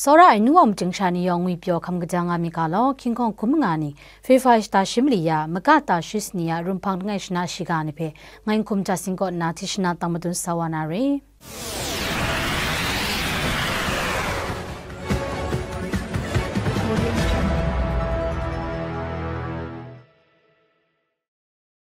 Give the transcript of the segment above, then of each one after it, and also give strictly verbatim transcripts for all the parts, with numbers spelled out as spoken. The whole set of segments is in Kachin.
Tsawra ai nu wa majing sha ni yawng ngwi pyaw hkam kaja nga mi ga law, hkying hkawng hkum nga ni, February shata shi mali ya, maga ta shi sani ya, rum hpang langai shana shiga ni hpe, ngai Nhkum Jat Sing kaw nna hti shana tang madun sa wa na re.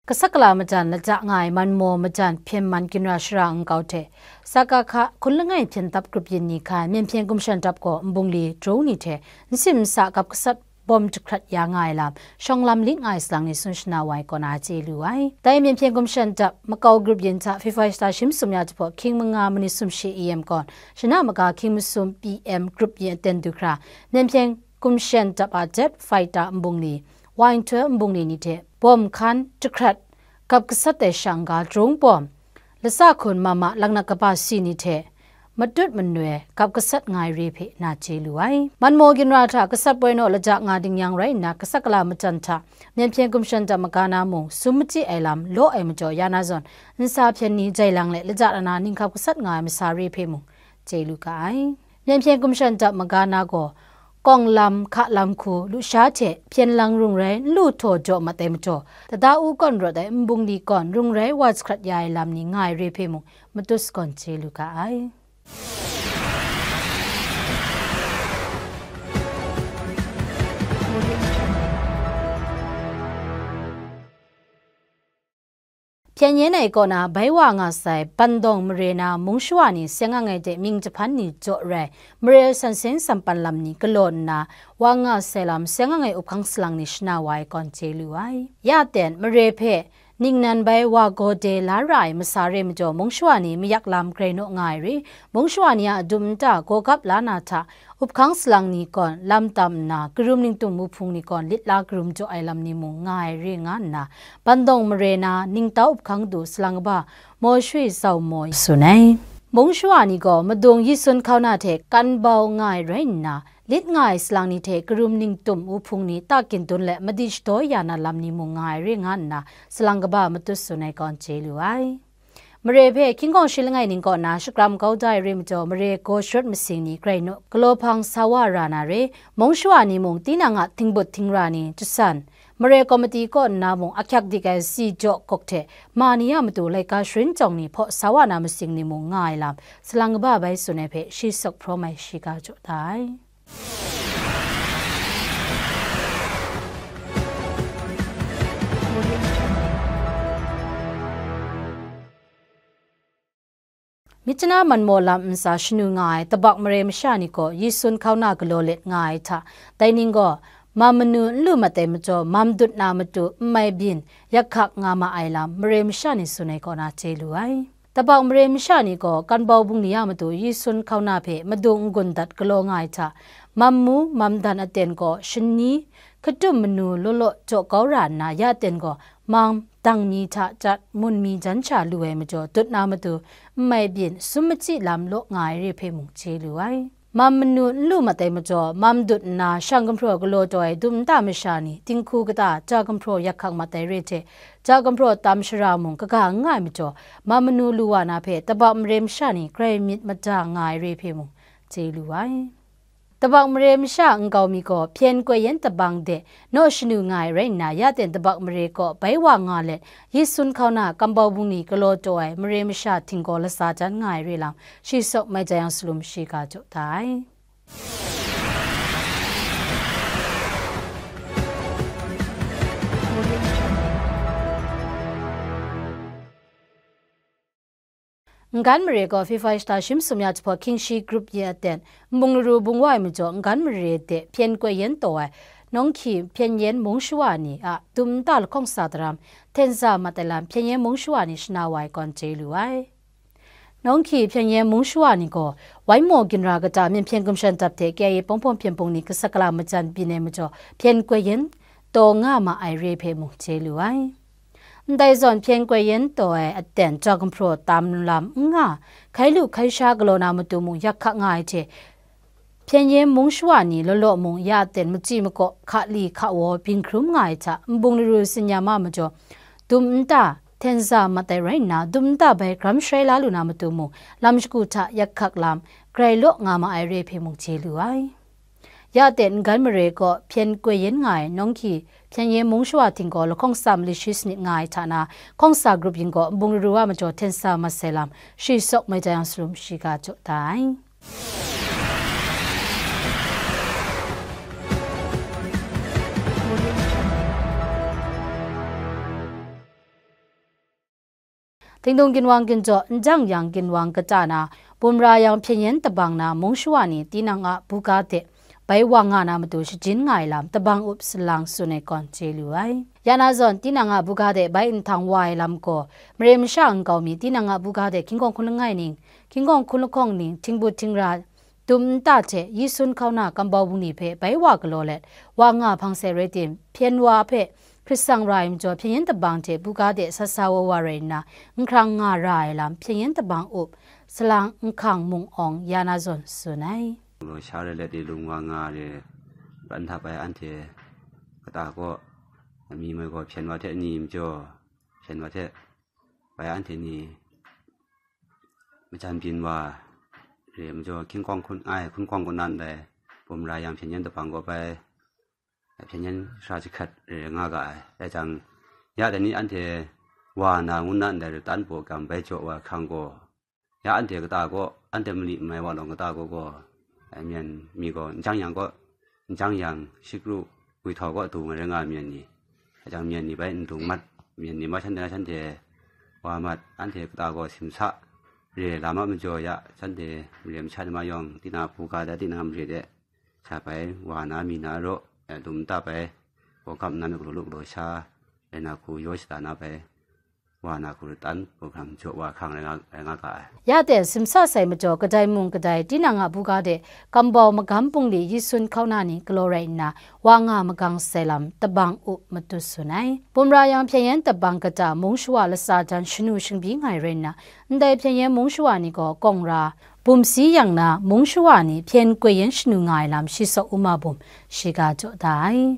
Gasat gala majan laja nga ai Manmaw majan hpyen man ginra shara nkau hte, Sakakha hkun langai hpyen dap grup yin ni hkai Myen Hpyen Gumshan Dap gaw nbungli, drone ni hte nsim nsa gap gasat bawm jahkrat ya nga ai lam, shawng lam lit nga ai salang ni tsun shana wa ai kaw na chye lu ai. Dai Myen Hpyen Gumshan Dap makau grup yin hta February shata shi masum ya jahpaw hkying manga manit sumshi A M kawn, shana maga hkying masum P M grup yin aten du hkra, Myen Hpyen Gumshan Dap a jet fighter nbungli, Wainhtoi nbungli ni hte bawm hkan jahkrat gap gasat ai shang ga, drone bawm, lasa hkun mama laknak kaba si ni hte matut manoi gap gasat nga ai re hpe na chye lu ai. Manmaw ginra hta gasat poi naw laja nga ding yang rai nna, gasat gala majan hta Myen Hpyen Gumshan Dap maga na mung sum machyi ai lam law ai majaw, ya na zawn nsa hpyen ni jai lang le laja lana ning gap gasat nga ai masa re hpe mung chye lu ga ai. Myen Hpyen Gumshan Dap maga na gaw, kawng lam, hka lam hku, lusha hte hpyen lang rung rai, nlu htaw jaw mat ai majaw, Tada U kawn rawt ai nbungli kawn rung rai wa jahkrat ya ai lam ni nga ai re hpe mung matut sagawn chye lu ga ai. Hpyen yen ai kaw na bai wa nga sai, bandawng mare na mung shawa ni seng ang ai de mying jahpan ni jaw rai, mare san seng san pan lam ni galaw nna, wa nga sai lam seng ang ai up hkang salang ni shana wa ai kawn chye lu ai. Ya ten, mare hpe ningnan bai wa gaw de la ra ai masa re majaw, mung shawa ni mayak lam grai naw nga ai re, mung shawa ni a dum nta gaw gap la na hta, up hkang salang ni kawn lam tam nna, karum ningtum wuhpung ni kawn lit la karum jaw ai lam ni mung nga ai re nga nna, bandawng mare na ningtau up hkang du salang kaba Maw Shwi Zau Maw tsun ai. Mung shawa ni gaw madung Yisun hkauna hte kan bau nga ai rai nna, lit nga ai salang ni hte karum ningtum wuhpung ni ta kyin dun let madi shadaw ya na lam ni mung nga ai re nga nna, salang kaba matut tsun ai kawn chye lu ai. Mare hpe hkying hkawng shi langai ning kaw na shakram kau da ai re majaw, mare gaw sharawt masing ni grai naw, galaw hpang sa wa ra na re, mung shawa ni mung tinang a htingbut htingra ni, jasan, mare komiti kaw nna mung ahkyak dik ai si jaw gawk hte ma ni a matu laika sharin jawng ni hpaw sa wa na masing ni mung nga ai lam, salang kaba bai tsun ai hpe shi sawk hprawm ai shiga jaw da ai. Myitkyina Manmaw lam ntsa shanu nga ai tabak mare masha ni gaw Yisun hkauna galaw let nga ai hta, dai ning gaw, mam manu n lu mat ai majaw, mam dut na matu n mai byin yak hkak nga ma ai lam, mare masha ni tsun ai kaw na chye lu ai. Tabak mare masha ni gaw, kan bau bungli a matu Yisun hkauna hpe madung n-gun dat galaw nga ai hta, mam mu, mam dan aten gaw shani, hkatum manu law law jaw kau ra nna, ya ten gaw, mang, dang mi hta jat, mun mi jan sha lu ai majaw, dut na matu, n mai byin, sum machyi lam law nga ai re hpe mung chye lu ai. Mam manu n lu mat ai majaw, mam dut nna, shang gumhpraw galaw taw ai dum nta masha ni, dinghku kata, ja gumhpraw yak hkak mat ai re hte, ja gumhpraw tam shara mung kaga n nga ai majaw, mam manu lu wa na hpe, tabak mare masha ni grai myit mada nga ai re hpe mung chye lu ai. Tabak mare masha nkau mi gaw hpyen koi yen tabang de naw shanu nga ai rai nna, ya ten tabak mare kaw bai wa nga let, Yisun hkauna kambau bungli galaw taw ai mare masha htinggaw latsa jan nga ai re lam, shi sawk mai jai yang salum shiga jaw da ai. Ngan mare gaw February shata shi masum ya jahpawt hkying shi grup yin aten, nbung laru bung wa ai majaw, Ngan mare de hpyen koi yen taw ai, nawng hkyi hpyen yen mung shawa ni a dum nta lahkawng sa daram, hten za mat ai lam hpyen yen mung shawa ni shana wa ai kawn chye lu ai. Nawng hkyi hpyen yen mung shawa ni gaw, Waimaw ginra kata myen hpyen gumshan dap hte K I A pawng pawng hpyen pung ni gasat gala majan byin ai majaw, hpyen koi yen taw nga ma ai re hpe mung chye lu ai. Ndai zawn hpyen koi yen taw ai aten ja gumhpraw tam lam n nga, hkai lu hkai sha galaw na matu mung yak hka nga ai hte, hpyen yen mung shawa ni law law mung ya aten machyi makaw, hka li hka waw byin hkrum nga ai hta, nbung laru tsin ya ma majaw, dum nta hten za mat ai rai nna, dum nta bai garam sharai la lu na matu mung, lam shagu hta yak hkak lam, grai law nga ma ai re hpe mung chye lu ai. Ya de n-gan mare kaw hpyen koi yen nga ai nawng hki hpyen yen mung shawa htinggaw lahkawng tsa mali shi sanit nga ai hta na, hkawng tsa grup yin gaw nbung raru wa majaw hten sa mat sai lam, shi sawk mai jang salum shiga jaw da ai. Tingtung ginwang ginjaw, n jang yang ginwang kata na, bumra yang hpyen yen tabang na mung shawa ni tinang a buga de bai wa nga na matu shajin nga ai lam tabang up salang tsun ai gawn chye lu ai. Ya na zawn, tinang a buga de bai nhtang wa ai lam gaw, mare masha nkau mi tinang a buga de hkying hkawng hkun langai ning, hkying hkawng hkun lahkawng ning, htingbut htingra, dum nta hte yi sun hkauna kambau bungli hpe bai wa galaw let, wa nga hpang sai rai tim, hpyen wa hpe hkrit tsang ra ai majaw, hpyen yen tabang hte buga de sat sa wa wa rai nna, nhkrang nga ra ai lam, hpyen yen tabang up, salang nhkang mung awng ya na zawn tsun ai. Galaw sha rai let i lung wa nga re, ran hta bai anhte kata kaw, mi moi gaw hpyen wa hte ni majaw, hpyen wa hte bai anhte ni majan byin wa re majaw, hkying hkawng hkun ai, hkun hkawng kaw nan dai, bumra yang hpyen yen tabang gaw bai, hpyen yen sara jahkrat re nga ga ai. Rai jang, ya dai ni anhte wa na ngu nan dai, ratan baw gam bai jaw wa hkrang gaw, ya anhte kata gaw, anhte mali n mai wa lawng kata gaw gaw, ai myen mi gaw n jang yang gaw, n jang yang, shikru, gwi htau gaw du ngai rai nga ai myen ni, a jang myen ni bai n dung mat, myen ni ma shanhte na shanhte wa mat, anhte kata gaw simsa re lam a majaw ya, shanhte mare masha ni ma yawng, tinang a buga de, tinang a mare de, sha bai wa na mi na raw, eh, dum nta bai, gaw gam nna myit galaw lu galaw sha, rai na hku yaw shada na bai, wa na hku ratan program jaw wa hkrang rai nga, rai nga ga ai. Ya de simsa sai majaw, kadai mung kadai tinang a buga de kambau magam bungli yi sun hkauna ni galaw rai nna, wa nga magang sai lam tabang up matut tsun ai. Bumra yang hpyen yen tabang kata mung shawa latsa jan shanu shingbyi nga ai rai nna, ndai hpyen yen mung shawa ni gaw kawng ra, bum si yang na mung shawa ni hpyen koi yen shanu nga ai lam shi sawk u ma bum shiga jaw da ai.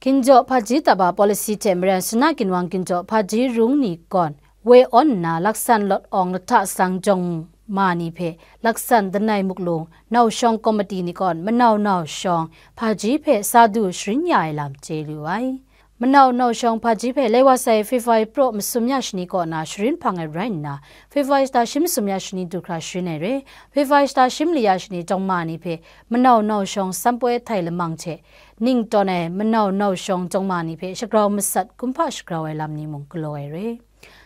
Ginjaw hpaji taba policy hte maren Suna ginwang ginjaw hpaji rung ni gawn woi awn nna laksan lawt awng lahta sang jawng ma ni hpe laksan danai muklung nau shawng komiti ni gawn manau nau shawng hpaji hpe sa du sharin ya ai lam chye lu ai. Manau nau shawng hpaji hpe lai wa sai February praw masum ya shani kaw na sharin hpang ai rai nna, February shata shi masum ya shani du hkra sharin ai re. February shata shi mali ya shani jawng ma ni hpe manau nau shawng sanpoi htai lamang hte ning tawn ai manau nau shawng jawng ma ni hpe shagrau masat kumhpa shagrau ai lam ni mung galaw ai re.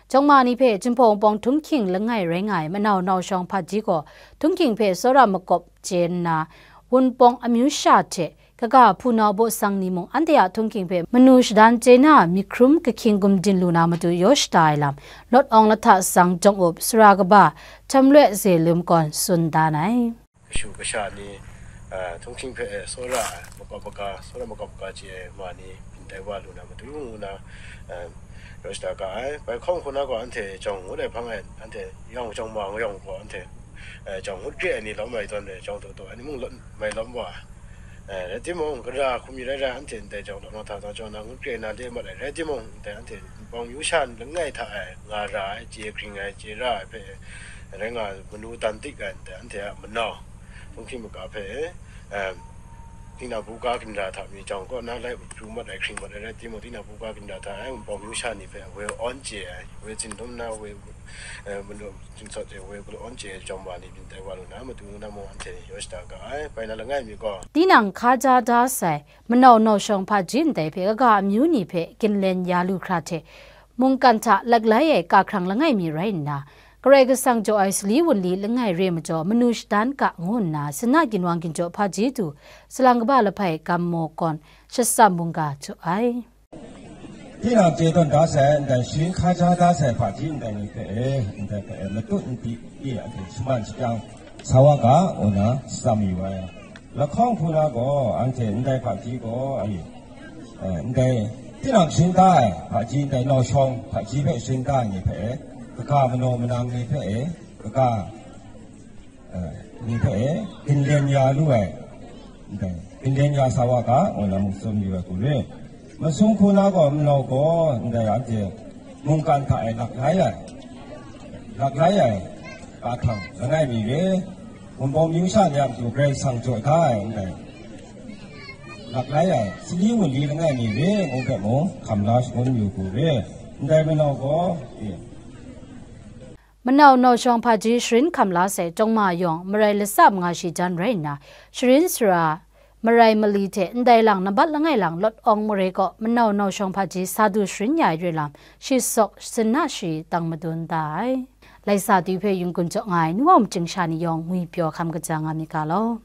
Jawng ma ni hpe Jinghpaw Wunpawng Htunghking langai rai nga ai manau nau shawng hpaji gaw, Htunghking hpe tsawra makawp chye nna, Wunpawng amyu sha hte kaga hpunau baw sang ni mung anhte a Htunghking hpe manu shadan chye na, myit hkrum kahkying gumdin lu na matu yaw shada ai lam, lawt awng lahta sang jawng up, sara kaba Htamloi Zelum gawn tsun dan ai. Kashu kasha ni, a, Htunghking hpe, e, tsawra ai, makawp maga, tsawra makawp maga chye ai ma ni byin tai wa lu na matu ngu na, e, yaw shada ga ai. Bai hkawng hku na gaw anhte jawng ngut ai hpang e, anhte yawng jawng ma yawng gaw anhte, e, jawng ngut re ai ni lawm ai tawn e, jawng taw taw ai ni mung lawt mai lawm wa. E, rai timung, gara hku mi rai rai, anhte ndai jawng law na hta na jaw na ngut re na le mat ai, rai timung, ndai anhte Wunpawng amyu sha langai hta e nga ra ai, chye hkring ai, chye ra ai hpe, rai nga manu dan tik ai, ndai anhte a manau, Htunghking maga hpe, em, tinang buga ginra hta mi jawng kaw na lai pru mat ai, hkring mat ai rai timung, tinang buga ginra hta e Wunpawng amyu sha ni hpe woi awn chye ai, woi zin dum na, woi, eh, manu, Jingtsawt e woi galaw awn chye ai jawng ma ni byin tai wa lu na matu ngu na mung anhte yaw shada ga ai, bai na langai mi gaw. Tinang hkaja da sai, manau nau shawng hpaji ndai hpe kaga amyu ni hpe ginlen ya lu hkra hte, mungkan hta laklai ai kahkrang langai mi rai nna, Karai Kasang jaw ai sali wunli langai re majaw manu shadan ga ngu nna, Suna ginwang ginjaw hpaji du, salang kaba lahpai gam maw gawn, shatsam mungga jaw ai. Tinang chye tawn da sai, ndai sharin hkaja da sai hpaji ndai ni hpe e, ndai hpe e, matut n di, i a hte shaman shajang sa wa ga, ngu na tsam yu ai. Lahkawng hku na gaw, anhte ndai hpaji gaw, ai, e, ndai, tinang sharin da ai hpaji, ndai nau shawng hpaji hpe sharin da ai ni hpe e, kaga manaw manang ni hpe e, kaga, e, ni hpe e, ginlen ya lu ai, ndai, Hpindin ya sa wa ga, ngu na mung tsun yu ai hku re. Masum hku na gaw, manau gaw ndai anhte mungkan hta e lak lai ai, lak lai ai ka htang langai mi re, Wunpawng myu sha ni a matu Karai Kasang jaw da ai ndai lak lai ai, sali wunli langai mi re, ngu hpe mung hkam la shangun yu hku re. Ndai manau gaw, e, Manau nau shawng hpaji sharin hkam la sai, Tawngma yawng marai latsa manga shi jan rai nna, sharin sara marai mali hte ndai lang nambat langai lang lawt awng marai kaw manau nau shawng hpaji sa du sharin ya ai re lam, shi sawk sinna shi tang madun da ai. Laisa dwi hpe yunggun jaw nga ai nu wa majing sha ni yawng ngwi pyaw hkam kaja nga myit ga law.